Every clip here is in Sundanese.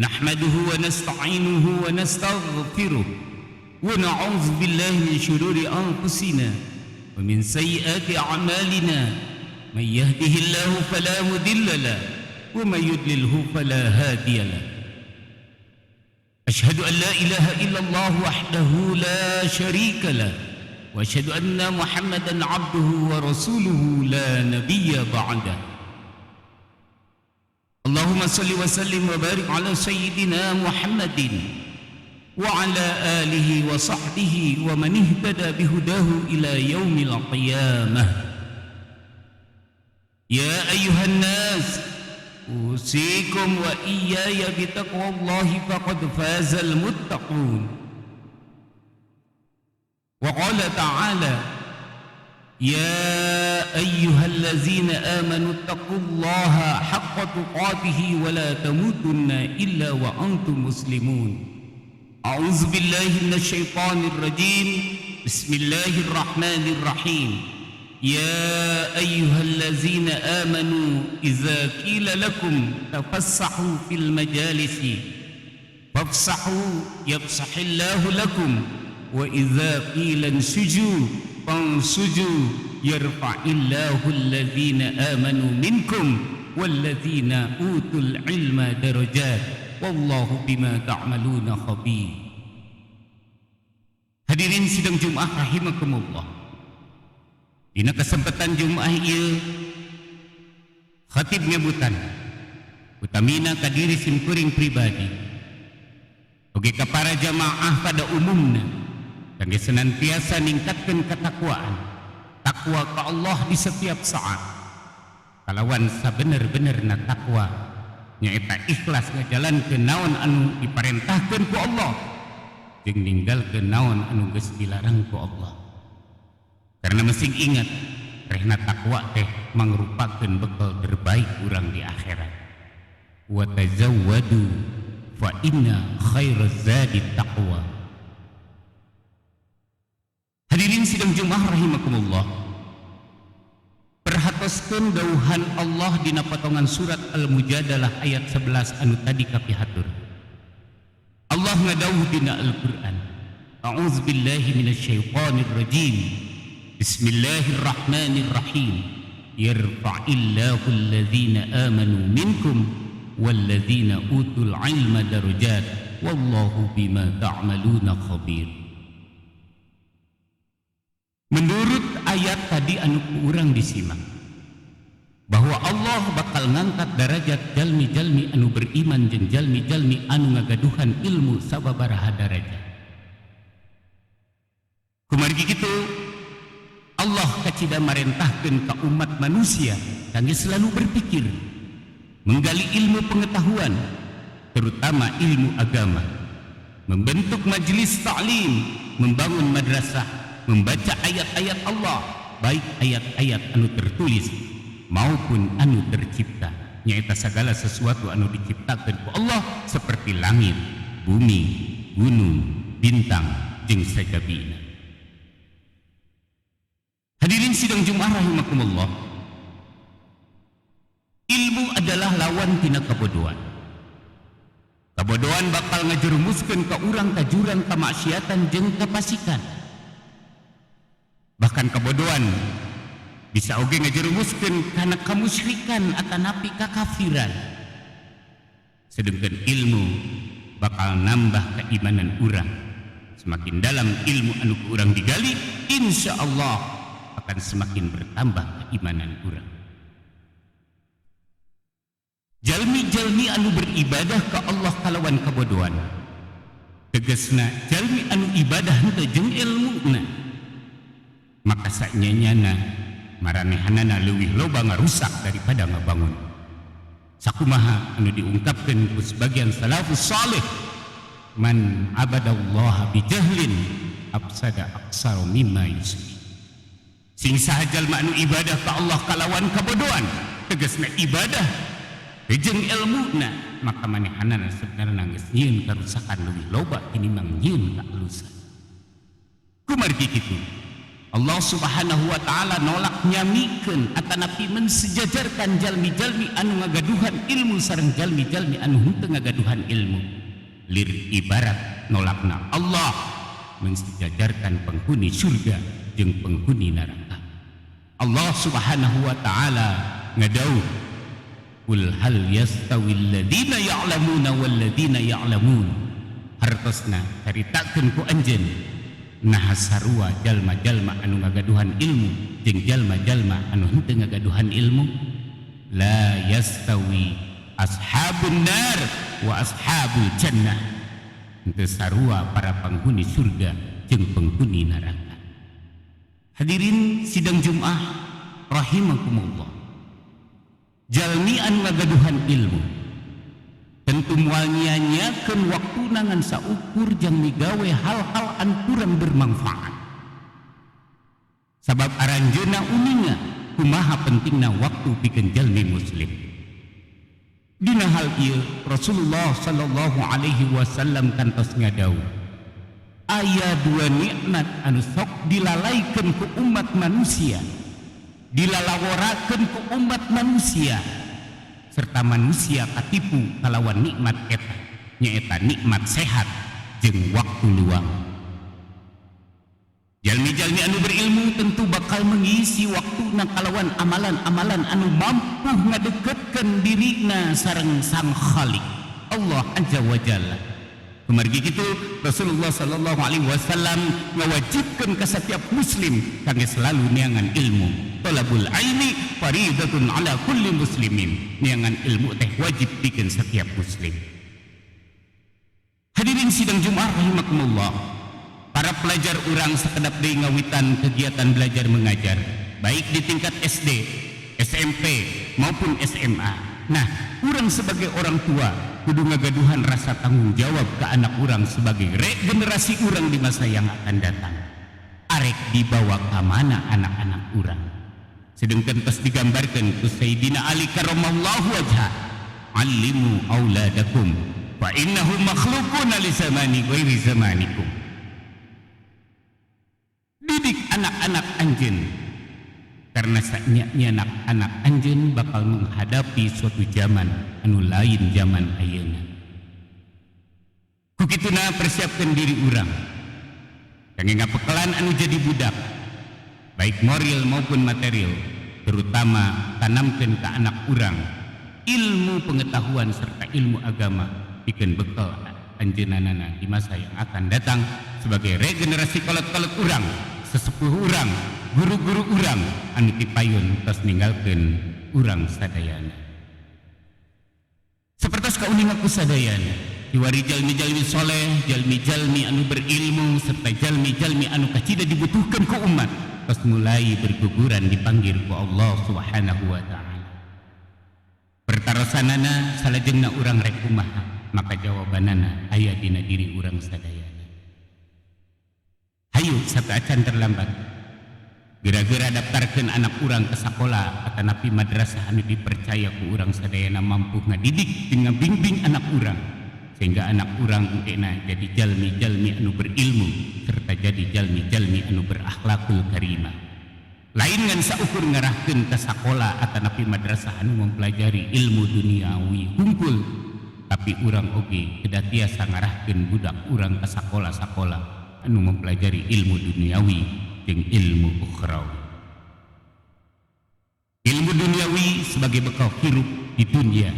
نحمده ونستعينه ونستغفره ونعوذ بالله من شرور أنفسنا ومن سيئات أعمالنا، من يهده الله فلا مضل له ومن يضلله فلا هادي له. أشهد أن لا إله إلا الله وحده لا شريك له وأشهد أن محمدا عبده ورسوله لا نبي بعده. اللهم صل وسلم وبارك على سيدنا محمد وعلى آله وصحبه ومن اهتدى بهداه إلى يوم القيامة. يا أيها الناس، أوصيكم وإياي بتقوى الله، فقد فاز المتقون. وقال تعالى: يا أيها الذين آمنوا اتقوا الله حق تقاته ولا تموتن إلا وأنتم مسلمون. أعوذ بالله من الشيطان الرجيم. بسم الله الرحمن الرحيم. يا أيها الذين آمنوا، إذا قيل لكم تفسحوا في المجالس فافسحوا يفسح الله لكم، وإذا قيل انشزوا فانشزوا، يرفع الله الذين آمنوا منكم والذين أوتوا العلم درجات، والله بما تعملون خبير. Hadirin sidang Jumat rahimakumullah. Dina kesempatan Jumat ieu khatib nyebutan utamina ka diri simkuring pribadi oge ka para jamaah pada umumna kangge senantiasa ningkatkeun ketakwaan, takwa ka Allah di setiap saat, kalawan sabener-benerna takwa, nyaeta ikhlas ngajalankeun naon anu diparentahkeun ku Allah jeung ninggalkeun naon anu geus dilarang ku Allah, karena mesti ingat rehna takwa teh mangrupakeun bekal terbaik urang di akhirat. Wa tazawwadu fa inna khairaz zadi taqwa. Hadirin sidang Jumat rahimakumullah, perhatoskeun dawuhan Allah dina potongan surat Al-Mujadalah ayat 11 anu tadi kapihatur. Allah ngadawuh dina Al-Qur'an. A'udzubillahi minasyaitonir rajim. Bismillahirrahmanirrahim. Yarfa'illahu alladhina amanu minkum walladzina utul ilma darajat, wallahu bima ta'maluna khabir. Menurut ayat tadi anu kurang disimak, bahwa Allah bakal ngangkat derajat jalmi-jalmi anu beriman jeung jalmi-jalmi anu ngagaduhan ilmu sababaraha darajat. Kumargi kitu, Allah kacida marentahkeun ka umat manusia kangge selalu berpikir, menggali ilmu pengetahuan, terutama ilmu agama, membentuk majelis ta'lim, membangun madrasah, membaca ayat-ayat Allah, baik ayat-ayat anu tertulis maupun anu tercipta, nyaeta segala sesuatu anu diciptakan ku Allah seperti langit, bumi, gunung, bintang jeung sajabina. Hadirin sidang Jumat rahimakumullah. Ilmu adalah lawan tina kabodohan. Kabodohan bakal ngajerumuskeun ka urang ka jurang kamaksiatan jeung kafasikan. Bahkan kabodohan bisa oge ngajerumuskeun kana kamusyrikan atanapi kakafiran. Sedangkan ilmu bakal nambah keimanan urang. Semakin dalam ilmu anu ku urang digali, insya Allah akan semakin bertambah keimanan urang. Jalmi-jalmi anu beribadah ke Allah kalawan kabodohan, tegasna jalmi anu ibadah henteu jeung ilmuna, maka saknyana maranehanana leuwih loba ngarusak daripada ngabangun. Sakumaha anu diungkapkeun ku sebagian salafus saleh: man abadallaha bijahlin afsada aksara mimma yuslih. Sing saha jalma anu ibadah ka Allah kalawan kabodohan, tegasna ibadah jeung ilmuna, maka manehanana sebenarnya geus nyieun karusakan leuwih loba tinimbang nyieun kaalusan. Kumargi kitu, Allah Subhanahu wa taala nolak nyamikeun atanapi mensejajarkan jalmi-jalmi anu ngagaduhan ilmu sareng jalmi-jalmi anu henteu ngagaduhan ilmu. Lir ibarat nolakna Allah mensejajarkan penghuni surga jeung penghuni neraka. Allah Subhanahu wa taala ngadawuh, "Qul hal yastawil ladzina ya'lamuna wal ladzina ya'lamun." Hartosna caritakeun ku anjeun naha sarua jalma-jalma anu ngagaduhan ilmu jeung jalma-jalma anu henteu ngagaduhan ilmu. La yastawi ashabun nar wa ashabul jannah. Henteu sarua para penghuni surga jeung penghuni neraka. Hadirin sidang Jumat rahimakumullah. Jalmi anu ngagaduhan ilmu tentu moal nyia-nyiakeun waktuna ngan saukur jang migawe hal-hal anu kurang bermanfaat. Sabab aranjeunna uninga kumaha pentingna waktu pikeun jalmi muslim. Dina hal ieu Rasulullah sallallahu alaihi wasallam kantos ngadawuh, aya dua nikmat anu sok dilalaikeun ku umat manusia, dilalaworakeun ku umat manusia, serta manusia katipu kalawan nikmat eta, nyaeta nikmat sehat jeung waktu luang. Jalmi-jalmi anu berilmu tentu bakal mengisi waktuna kalawan amalan-amalan anu mampu ngadeketkeun dirina sareng Sang Khalik Allah Azza wa Jalla. Kumargi kitu Rasulullah sallallahu alaihi wasallam ngawajibkeun ka setiap muslim kangge selalu neangan ilmu. Talabul ilmi faridatun ala kulli muslimin. Neangan ilmu teh wajib pikeun setiap muslim. Hadirin sidang Jumat rahimakumullah. Para pelajar urang sakedap deui ngawitan kegiatan belajar mengajar, baik di tingkat SD, SMP maupun SMA. Nah, urang sebagai orang tua kudu ngagaduhan rasa tanggung jawab ke anak urang sebagai regenerasi urang di masa yang akan datang. Arek dibawa ke mana anak-anak urang? Sedangkan tos digambarkan ku Sayyidina Ali karramallahu wajha, "Allimu auladakum fa innahum makhluquna li zamani ghairi zamanikum." Didik anak-anak anjeun karena saatnya anak-anak anjeun bakal menghadapi suatu zaman anu lain zaman ayeuna. Ku kituna persiapkan diri urang kangge ngapekelan anu jadi budak, baik moral maupun material, terutama tanamkan ke anak urang ilmu pengetahuan serta ilmu agama pikeun bekal anjeunana di masa yang akan datang sebagai regenerasi kolot-kolot urang, sesepuh urang, guru-guru urang anu tipayun tos ninggalkeun urang sadayana. Sapertos kauninga ku sadayana, kiwari jalmi-jalmi soleh, jalmi-jalmi anu berilmu serta jalmi-jalmi anu kacida dibutuhkan ku umat tos mulai berguguran dipanggil ku Allah Subhanahu wa taala. Pertarosanana salajengna urang rek kumaha, maka jawabanana aya dina diri urang sadayana. Hayu sateuacan terlambat. Gera-gera daftarkeun anak urang ke sekolah atanapi madrasah anu dipercaya ku urang sadayana mampu ngadidik jeung ngabimbing anak urang sehingga anak urang engkena jadi jalmi-jalmi anu berilmu serta jadi jalmi-jalmi anu berakhlakul karimah. Lain ngan saukur ngarahkeun ke sekolah atanapi madrasah anu mempelajari ilmu duniawi hungkul, tapi urang oge kedah tiasa ngarahkeun budak urang ke sakola-sakola anu mempelajari ilmu duniawi jeung ilmu ukhrawi. Ilmu duniawi sebagai bekal hirup di dunia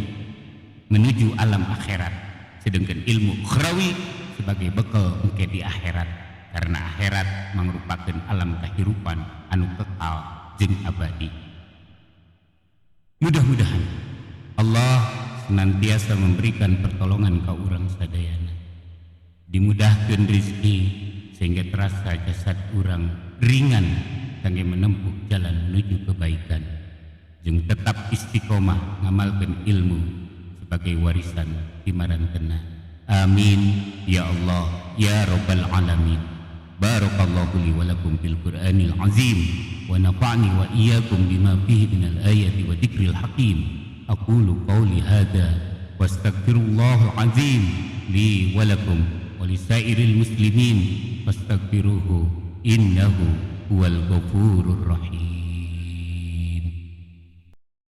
menuju alam akhirat, sedangkan ilmu ukhrawi sebagai bekal engke di akhirat, karena akhirat merupakan alam kehidupan anu kekal jeung abadi. Mudah-mudahan Allah senantiasa memberikan pertolongan ka urang sadayana, dimudahkan rezeki sehingga terasa jasad urang ringan kangge menempuh jalan menuju kebaikan, jeung tetap istiqomah ngamalkeun ilmu sebagai warisan di marantena. Amin ya Allah ya rabbal alamin. Barakallahu li wa lakum fil Qur'anil azim wa nafa'ni wa iyyakum bima fihi minal ayati wa dzikril hakim. Aqulu qawli hadza wastaghfirullahal azim li wa lakum wa lisairil muslimin fastaghfiruhu innahu huwal ghafurur rahim.